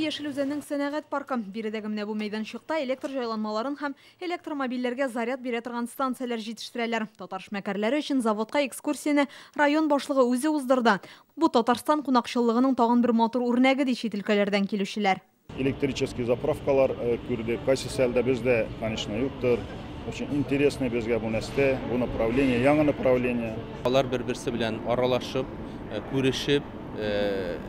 Яшел Үзәннең сәнәгать паркы. Биредәге менә бу мәйданчыкта электр җайланмаларын һәм электромобильләргә заряд бирә торган станцияләр җитештерәләр. Татар эшмәкәрләре өчен заводка экскурсияне район башлыгы үзе уздырды. Бу Татарстан кунакчыллыгының тагын бер матур үрнәге, ди чит өлкәләрдән килүчеләр. Электрический заправкалар күрдек. Кайсы сәлдә бездә, конечно, юктыр. Очень интересный безгә бу нәрсә, бу направление, яңа направление. Алар бер-берсе белән аралашып, күрешеп,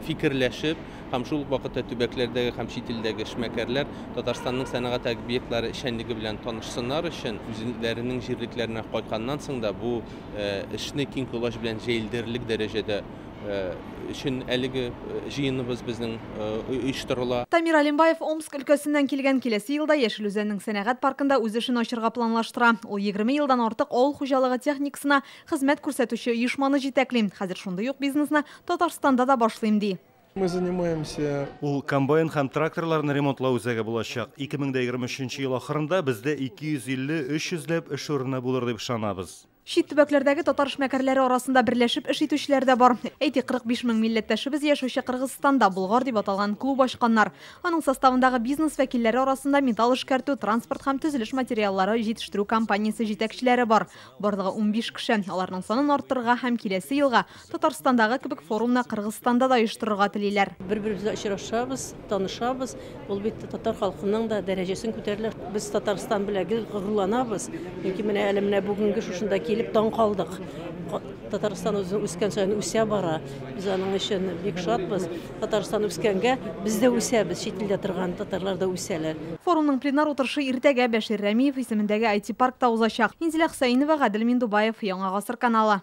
фикерләшеп һәм шул ук вакытта төбәкләрдәге һәм чит илдәге эшмәкәрләр Татарстанның сәнәгать объектлары эшчәнлеге белән танышсыннар өчен үзләренең җирлекләренә кайтканнан соң да бу эшне киң колач белән җәелдерерлек дәрәҗәдә өчен әлеге җыеныбыз безнең оештырыла. Тамир Алимбаев Омск өлкәсеннән килгән. Киләсе елда Яшел Үзәннең сәнәгать паркында үз эшен ачырга планлаштыра. Ул 20 елдан артык авыл хуҗалыгы техникасына хезмәт күрсәтүче оешманы җитәкли. Хәзер шундый ук бизнесны Татарстанда да башлыйм, ди. Мы занимаемся. Ул комбайн һәм тракторларны ремонтлау үзәге булачак. 2023 ел ахырында бездә 250-300 ләп эш урыны булыр дип ышанабыз. Чит төбәкләрдәге татар эшмәкәрләре арасында берләшеп эш итүчеләр дә бар. Әйтик, 45 мең милләттәшебез яшәүче Кыргызстанда Болгар дип аталган клуб ачканнар. Аның составындагы бизнес вәкилләре арасында металл эшкәртү, транспорт һәм төзелеш материаллары җитештерү компаниясе җитәкчеләре бар. Барлыгы 15 кеше. Аларның санын арттырырга һәм киләсе елга Татарстандагы кебек форумны Кыргызстанда да оештырырга телиләр. Бер-беребезгә очрашабыз, танышабыз. Ул бит татар халкының да дәрәҗәсен күтәрелә. Без Татарстан белән гел горурланабыз. Чөнки менә әле менә бүгенге шушында килеп таң калдык. Татарстан үзе үскән саен үсә бара. Без аның өчен бик шатбыз. Татарстан үскәнгә без дә үсәбез. Чит илдә торган татарлар да үсәләр. Форумның пленар утырышы иртәгә Бәшир Рәмиев исемендәге IT-паркта узачак. Инзилә Хөсәенова, Гадел Миндубаев, Яңа Гасыр каналы.